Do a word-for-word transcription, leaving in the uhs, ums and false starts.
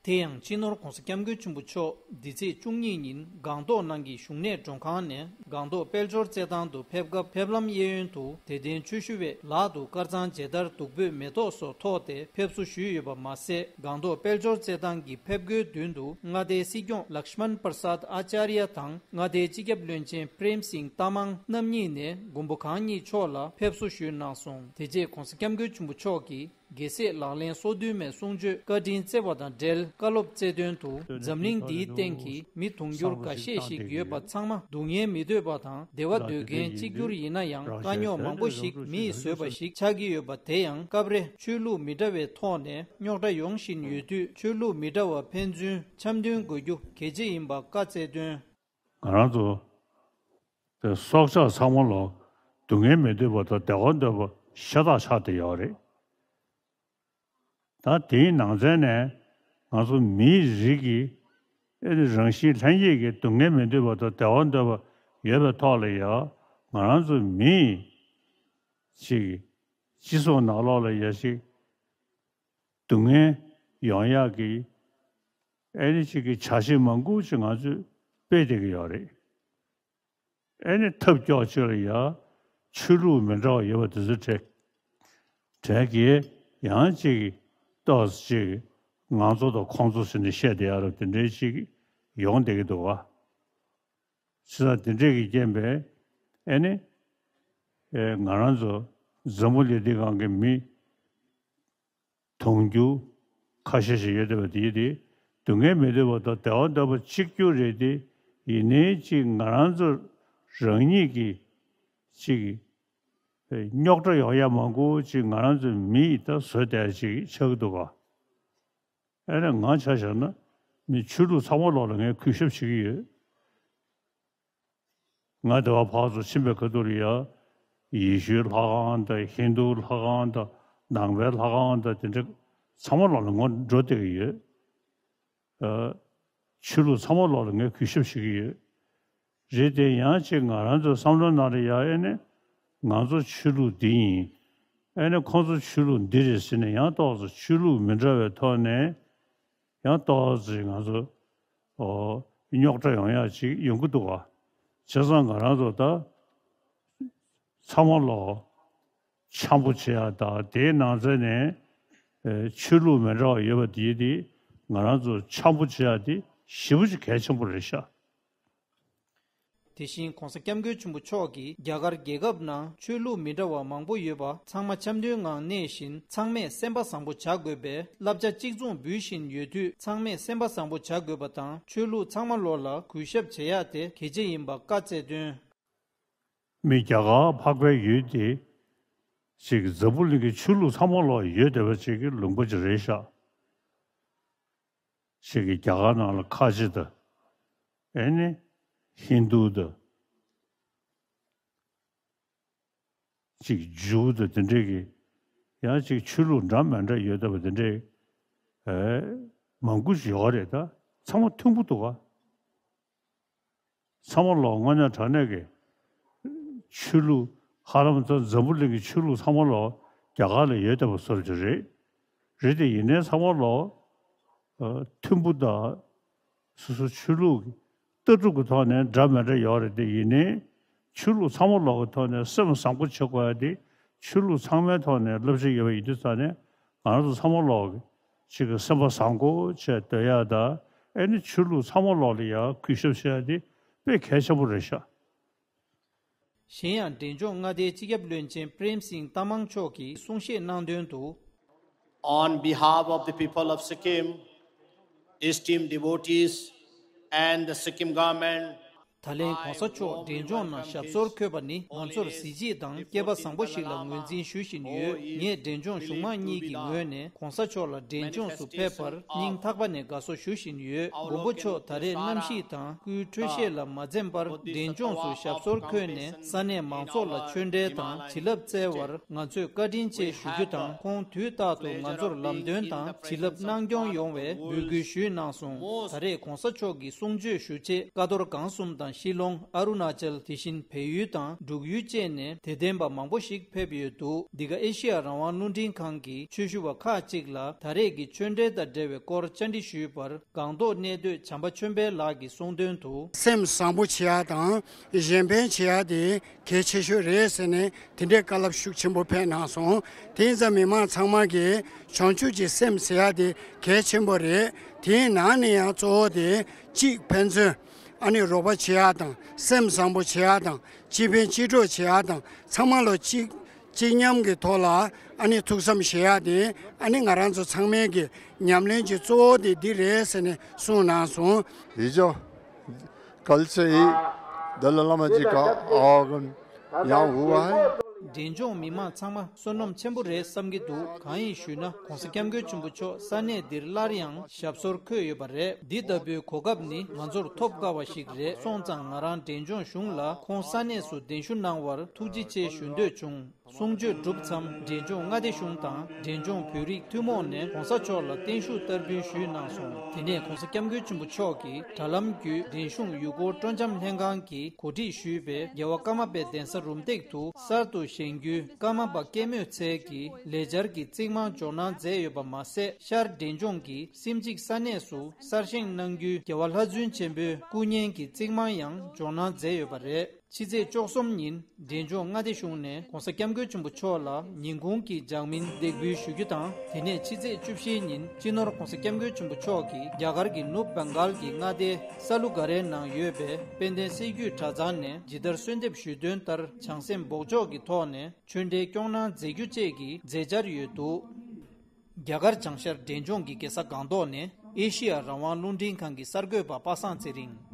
དེ་ཡང་སྤྱི་ནོར་༧གོང་ས་༧སྐྱབས་མགོན་ཆེན་པོ་མཆོག་འདི་ཚེས་བཅུ་གཉིས་ཉིན་སྒང་ཏོག་ནང་གི་བཞུགས་གནས་མགྲོན་ཁང་ནས་སྒང་ཏོག་དཔལ་འབྱོར་རྩེད་ཐང་དུ་ཕེབས་སྐབས། ཕེབས་ལམ་གཡས་གཡོན་དུ་དད་ལྡན་ཆོས་ཞུ་བས་ལག་ཏུ་དཀར་གཙང་མཇལ་དར་བདུག་སྤོས་མེ་ཏོག་སོགས་ཐོགས་ཏེ་ཕེབས་བསུ་ཞུས་ཡོད་པ་མ་ཟད། སྒང་ཏོག་དཔལ་འབྱོར་རྩེད་ཐང་གི་ཕེབས་སྒོའི་མདུན་དུ་མངའ་སྡེའི་སྲིད་སྐྱོང་ལཀྵྨན་པྲ་སཱད་ཨཱ་ཅཱརྱ་དང་མངའ་སྡེའི་སྤྱི་ཁྱབ་བློན་ཆེན་པྲེམ་སིང་ཏ་མང་རྣམ་གཉིས་ནས་མགོན་པོ་གང་ཉིད་མཆོག་ལ་ཕེབས་བསུ་ཞུས་གནང་སོང་། དེ་རྗེས་༧གོང་ས་༧སྐྱབས་མགོན་ཆེན་པོ་མཆོག་གིས། རྒྱལ་སྲས་ལག་ལེན་སོ་བདུན་མའི་གསུང་ཆོས་བཀའ་དྲིན་བསྩལ་བ་དང་འབྲེལ། བཀའ་སློབ་སྩལ་དོན་དུ། འཛམ་གླིང་འདིའི་སྟེང་གི་མི་དུང་ཕྱུར་འགའ་ཤས་ཤིག་ཡོད་པ་ཚང་མ་སྡུག་བསྔལ་མི་འདོད་པ་དང་བདེ་བ་འདོད་མཁན་གཅིག་གྱུར་ཡིན་ན་ཡང་། དཀའ་རྙོག་མང་པོ་ཞིག་མི་ཡིས་བཟོས་པ་ཞིག་ཆགས་ཀྱི་ཡོད་པ། དེ་ཡང་སྐབས་རེ་ཆོས་ལུགས་མི་འདྲ་བའི་ཐོག་ནས་རྙོག་དྲ་ཡོང་བཞིན་ཡོད་དུས། ཆོས་ལུགས་མི་འདྲ་བ་ཕན་ཚུན་འཆམ་མཐུན་དགོས་རྒྱུ་གལ་ཆེ་ཡིན་པ་བཀའ་སྩལ་དོན། ང་རང་ཚོ་དེ་སྲོག་ཆགས་ཚང་མ་ལ་སྡུག་བསྔལ་མི་འདོད་པ་དང་བདེ་བ་འདོད་པ་ཤ་སྟག་ཆགས་བསྡད་ཡོད་རེད། ད་དེའི་ནང་ཚན་ནས་ང་ཚོ་མིའི་རིགས་ཀྱི་ཨེ་ནི་རང་བཞིན་ལྷན་སྐྱེས་ཀྱི་སྡུག་བསྔལ་མི་འདོད་པ་དང་བདེ་བ་འདོད་པ་ཡོད་པའི་ཐོག་ལ་ཡང་། ང་རང་ཚོ་མིའི་ཅིག་སྤྱི་ཚོགས་ནང་ལོགས་ལ་ཡ་ཞིག་སྡུག་བསྔལ་ཡོང་ཡག་གི་ཨེ་ནི་ཅིག་གི་བྱ་བྱེད་མང་པོ་ཅིག་ང་ཚོས་སྤེལ་བསྡད་ཀྱི་ཡོད་རེད། ཨེ་ནི་ཐབས་སྐྱོ་ཅིག་ལ་ཡ་ཆོས་ལུགས་མི་འདྲ་བ་ཡོད་པ་དེ་ཚོའི་གྲས་གྲས་ཀྱིས་ཡང་ཅིག་ཏོག་ཙམ་ཅིག་ང་ཚོ་དང་ཁོང་ཚོ་ཟེར་ནས་བཤད་བསྡད་ཡ་རབས་དེ་འདྲའི་ཅིག་ཡོང་བསྡད་ཀྱི་འདུག་བ། བྱས་ཙང་དེ་འདྲས་ཀྱི་རྐྱེན་པས་ཨེ་ནི་ཨེ་ང་རང་ཚོ་འཛམ་བུ་གླིང་འདི་སྒང་གི་མི་དུང་ཕྱུར་ཁ་ཤས་ཤིག་ཡོད་བསྡད་པ་དེ་དེ་སྡུག་བསྔལ་མི་འདོད་པ་དང་བདེ་བ་འདོད་པ་གཅིག་གྱུར་རེད་དེ། ཡིན་ནའི་ཅིག་ང་རང་ཚོ་རང་ཉིད་ཀྱི་ཅིག་རྙོག་དྲ་ཡོང་ཡ་མང་པོ་ཅིག་ང་རང་ཚོ་མི་ཡིས་ད་བཟོས་བསྡད་ཅིག་ཆགས་ཀྱི་འདུག་ག། ཨེ་ནི་ང་ཆ་བཞག་ན་མི་ཆོས་ལུགས་ཚང་མ་ལོག་ལ་ངས་གུས་ཞབས་བྱེད་ཀྱི་ཡོད། ང་དེ་བ་ཕར་ཚུར་ཕྱིན་པའི་ཁ་ཐུག་ལ་ཡ། ཡེ་ཤུའི་ལྷ་ཁང་དང་ཧིན་རྡུའི་ལྷ་ཁང་དང་ནང་པའི་ལྷ་ཁང་དང་དེ་འདྲ་ཚང་མ་ལོག་ལ་ངོ་འགྲོ་བསྡད་ཀྱི་ཡོད། ཨ། ཆོས་ལུགས་ཚང་མ་ལོག་ལ་ངས་གུས་ཞབས་བྱེད་ཀྱི་ཡོད། རེད་དེ་ཡང་ཅིག་ང་རང་ཚོའི་བསམ་བློ་ནང་ལ་ཡ་ཨེ་ནི་ང་ཚོ་ཆོས་ལུགས་འདི་ཡིན། ཨེ་ནི་ཁོང་ཚོ་ཆོས་ལུགས་འདི་རེད་ཟེར་ནས་ཡང་ཏོག་ཙམ་ཆོས་ལུགས་མི་འདྲ་བའི་ཐོག་ནས་ཡང་ཏོག་ཙམ་ང་ཚོ་ཨོ་རྙོག་དྲ་ཡོང་ཡ་ཅིག་ཡོང་གི་འདུག་བ། བྱས་ཙང་ང་རང་ཚོ་ད་ཚང་མ་ལོག་འཆམ་པོ་བྱེད་ཡ་དང་དེའི་ནང་ཚན་ནས་ཨེ་ཆོས་ལུགས་མི་འདྲ་བ་ཡོད་པ་དེ་དེ་ང་རང་ཚོ་འཆམ་པོ་བྱེད་ཡ་དེ་ཞེ་པོ་ཅིག་གལ་ཆེན་པོ་རེད་ཤག། དེ་བཞིན་༧གོང་ས་༧སྐྱབས་མགོན་ཆེན་པོ་མཆོག་གིས་རྒྱ་གར་རྒྱལ་ཁབ་ནང་ཆོས་ལུགས་མི་འདྲ་བ་མང་པོ་ཡོད་པ་ཚང་མ་འཆམ་མཐུན་ངང་གནས་བཞིན་ཚང་མས་སེམས་པ་བཟང་པོ་བྱ་དགོས་པའི་བསླབ་བྱ་གཅིག་མཚུངས་འབུལ་བཞིན་ཡོད་དུས། ཚང་མས་སེམས་པ་བཟང་པོ་བྱ་དགོས་པ་དང་ཆོས་ལུགས་ཚང་མ་ལོག་ལ་གུས་ཞབས་བྱེད་ཡ་དེ་གལ་ཆེ་ཡིན་པ་བཀའ་སྩལ་དོན། མི་རྒྱ་གར་འཕགས་པའི་ཡུལ་དེ་ཅིག་འཛམ་བུ་གླིང་གི་ཆོས་ལུགས་ཚང་མ་ལོག་ཡོད་བསྡད་པ་ཅིག་གི་ལུང་པ་ཅིག་རེད་ཤག། ཅིག་གི་རྒྱ་གར་ནང་ལ་ཁ་ཆེ་དང་། ཨེ་ནི་ཧིན་རྡུ་དང་། ཅིག་ཇུའུ་དང་དེ་འདྲས་ཀྱི་ཡང་ཅིག་ཆོས་ལུགས་འདྲ་མི་འདྲ་ཡོད་བསྡད་པ་དེ་འདྲས་ཨེ་མང་པོ་ཞིག་ཡོད་རེད། ད་ཚང་མ་མཐུན་པོ་འདུག་ག། ཚང་མ་ལོག་དངོས་གནས་དྲང་གནས་ཀྱི་ཆོས་ལུགས་ཧ་ལམ་ད་འཛམ་བུ་གླིང་གི་ཆོས་ལུགས་ཚང་མ་ལོག་རྒྱ་གར་ལ་ཡོད་བསྡད་པ་བཟོ་འདྲ་ཅིག་རེད། རེད་དེ་ཡིན་ནའི་ཚང་མ་ལོག་ཨ་མཐུན་པོ་དང་སོ་སོ་ཆོས་ལུགས་ཀྱི་ལྟ་གྲུབ་ཀྱི་ཐོག་ནས་འདྲ་མི་འདྲ་ཡོད་རེད་དེ། ཡིན་ནའི་ཆོས་ལུགས་ཚང་མ་ལོག་གི་ཐོག་ནས་སེམས་བཟང་པོ་བྱེད་དགོས་ཡ་དེ་ཆོས་ལུགས་ཚང་མའི་ཐོག་ནས་བསླབ་བྱ་ཡོད་པ་ཡིན་དུས་ཙང་ནས་ང་རང་ཚོ་ཚང་མ་ལོག་གི་ཅིག་གི་སེམས་པ་བཟང་པོ་བྱས་སྡོད་ཡ་དང་། ཨེ་ནི་ཆོས་ལུགས་ཚང་མ་ལོག་ལ་ཡ་གུས་ཞབས་བྱེད་ཡ་དེ་དཔེ་གལ་ཆེན་པོ་རེད་ཤག། གཞན་ཡང་འབྲས་ལྗོངས་མངའ་སྡེའི་སྤྱི་ཁྱབ་བློན་ཆེན་པྲེམ་སིང་ཏ་མང་མཆོག་གིས་གསུང་བཤད་གནང་དོན་དུ། On behalf of the people of Sikkim, esteemed devotees and the Sikkim government, ད་ལན་གོང་ས་མཆོག་འབྲས་ལྗོངས་ནང་ཞབས་སོར་འཁོད་པ་ནི་ང་ཚོར་གཟི་བརྗིད་དང་སྐལ་པ་བཟང་པོ་ཞིག་ལ་ངོས་འཛིན་ཞུ་བཞིན་ཡོད། ངས་འབྲས་ལྗོངས་གཞུང་མང་གཉིས་ཀྱི་ངོས་ནས་གོང་ས་མཆོག་ལ་འབྲས་ལྗོངས་སུ་ཕེབས་པར་སྙིང་ཐག་པ་ནས་དགའ་བསུ་ཞུ་བཞིན་ཡོད། མགོན་པོ་མཆོག་ད་རེས་གནམ་གཤིས་དང་སྐུའི་འཕྲོད་བཞེས་ལ་མ་འཛེམས་པར་འབྲས་ལྗོངས་སུ་ཞབས་སོར་འཁོད་ནས་ས་གནས་མང་ཚོགས་ལ་ཆོས་འབྲེལ་དང་བྱིན་རླབས་སྩལ་བར་ང་ཚོས་བཀའ་དྲིན་ཆེ་ཞུ་རྒྱུ་དང་། ཁོང་དུས་རྟག་ཏུ་ང་ཚོར་ལམ་སྟོན་དང་བྱིན་རླབས་གནང་སྐྱོང་ཡོང་བའི་འབོད་སྐུལ་ཞུས་གནང་སོང་། ད་རེས་གོང་ས་མཆོག་གི་གསུང་ཆོས་ཞུ་ཆེད་ཀ་རྡོར་སྒང་གསུམ་དང་ ཤི་ལོང་། ཨ་རུ་ན་ཅལ། དེ་བཞིན་བལ་ཡུལ་དང་འབྲུག་ཡུལ་བཅས་ནས་དད་ལྡན་པ་མང་པོ་ཞིག་ཕེབས་ཡོད་འདུག་འདི་ག་ཨེ་ཤི་ཡ་རང་དབང་རླུང་འཕྲིན་ཁང་གི་ཆོས་ཞུ་བ་ཁག་ཅིག་ལ་ད་རེས་ཀྱི་ཆོས་འབྲེལ་དང་འབྲེལ་བའི་སྐོར་བཅར་འདྲི་ཞུས་པར། སྒང་ཏོག་གནས་སྡོད་བྱམས་པ་ཆོས་འཕེལ་ལགས་ཀྱིས་གསུངས་དོན་དུ། སེམས་བཟང་པོ་བྱེད་ཡག་དང་གཞན་ཕན་བྱེད་ཡག་དེ་གལ་ཆེ་ཤོས་རེད་ཟེར་ནས་དེ་འདྲའི་བཀའ་སློབ་ཤུགས་ཆེན་པོ་ཕེབས་གནང་སོང་། དེ་ཡིན་ཙང་མི་མང་ཚང་མ་གིས་བྱང་ཆུབ་ཀྱི་སེམས་ཟེར་ཡག་དེ་གལ་ཆེན་པོ་རེད། དེའི་ནང་ནས་ཡང་གཙོ་བོ་དེ་གཅིག་ཕན་ཚུན་ཨ་ནི་རོགས་པ་བྱེད་ཡག་དང་སེམས་བཟང་པོ་བྱེད་ཡག་དང་གཅིག་ཕན་གཅིག་གྲོགས་བྱེད་ཡག་དང་ཚང་མ་ལ་གཅིག་གཅིག་མཉམ་གྱི་ཐོག་ལ་ཨ་ནི་ཐུགས་བསམ་བཞེས་ཡག་དེ་ཨ་ནི་ང་རང་ཚོ་ཚང་མས་ཀྱི་ཉམས་ལེན་གྱི་གཙོ་བོ་དེ་འདི་རེད་ཟེར་ནས་གསུངས་གནང་སོང་། 以上，感谢 达赖喇嘛 及高 འབྲས་ལྗོངས་མི་མང་ཚང་མ་བསོད་ནམས་ཆེན་པོ་རེད་བསམ་གྱི་འདུག་གང་ཡིན་ཞུས་ན། ྋགོང་ས་ྋསྐྱབས་མགོན་ཆེན་པོ་མཆོག་ས་གནས་འདིར་སླར་ཡང་ཞབས་སོར་འཁོད་ཡོད་པ་རེད། འདི་ལྟ་བུའི་གོ་སྐབས་ནི་ང་ཚོར་ཐོབ་དཀའ་བ་ཞིག་རེད། སོང་ཙང་ང་རང་འབྲས་ལྗོངས་གཞུང་ལ་ཁོང་ས་གནས་སུ་གདན་ཞུ་གནང་བར་ཐུགས་རྗེ་ཆེ་ཞུ་འདོད་བྱུང་། གསུང་ཆོས་གྲུབ་མཚམས། འབྲས་ལྗོངས་མངའ་སྡེ་གཞུང་དང་འབྲས་ལྗོངས་བོད་རིགས་ཐུན་མོང་ནས་ྋགོང་ས་མཆོག་ལ་བརྟན་བཞུགས་བསྟར་འབུལ་ཞུས་གནང་སོང་། དེ་ནས་ྋགོང་ས་ྋསྐྱབས་མགོན་ཆེན་པོ་མཆོག་གིས་དྲ་ལམ་བརྒྱུད་འབྲས་གཞུང་ཡུལ་སྐོར་སྤྲོ་འཆམ་ལྷན་ཁང་གིས་གོ་སྒྲིག་ཞུས་པའི་རྒྱལ་བ་ཀརྨ་པའི་གདན་ས་རུམ་བཏེག་ཏུ་གསར་དུ་བཞེངས་རྒྱུའི་ཀརྨ་པ་སྐྱེད་མོས་ཚལ་གྱི་ལས་འཆར་གྱི་རྩིག་རྨང་འཇོག་གནང་མཛད་ཡོད་པ་མ་ཟད། ཤར་འབྲས་ལྗོངས་ཀྱི་སེམས་ཅིག་ས་གནས་སུ་གསར་བཞེངས་གནང་རྒྱུའི་རྒྱལ་བ་ལྷ་བཙུན་ཆེན་པོའི་སྐུ་བརྙན་གྱི་རྩིག་རྨང་ཡང་འཇོག་གནང་མཛད་ཡོད་པ་རེད། ཕྱི་ཚེས་བཅུ་གསུམ་ཉིན་འབྲས་ལྗོངས་མངའ་སྡེ་གཞུང་ནས་ྋགོང་ས་ྋསྐྱབས་མགོན་ཆེན་པོ་མཆོག་ལ་ཉིན་གུང་གི་ལྗགས་སྨིན་འདེགས་འབུལ་ཞུ་རྒྱུ་དང་། དེ་ནས་ཕྱི་ཚེས་བཅུ་བཞི་ཉིན་སྤྱི་ནོར་ྋགོང་ས་ྋསྐྱབས་མགོན་ཆེན་པོ་མཆོག་གིས་རྒྱ་གར་གྱི་ནུབ་བྷེང་གཱལ་གྱི་མངའ་སྡེ་ས་ལུ་གྷ་རེ་ནང་ཡོད་པའི་དཔལ་ལྡན་སྲད་རྒྱུད་གྲྭ་ཚང་ནས་ཇི་ལྟར་གསོལ་འདེབས་ཞུས་དོན་ལྟར་བྱང་སེམས་འབོགས་ཆོག་གི་ཐོག་ནས་ཆོས་འབྲེལ་སྐྱོང་གནང་མཛད་རྒྱུ་བཅས་ཀྱི་མཛད་འཆར་ཡོད་འདུག་རྒྱ་གར་བྱང་ཤར་འབྲས་ལྗོངས་ཀྱི་རྒྱལ་ས་སྒང་ཏོག་ནས་ཨེ་ཤི་ཡ་རང་དབང་རླུང་འཕྲིན་ཁང་གི་གསར་འགོད་པ་པ་སངས་ཚེ་རིང་།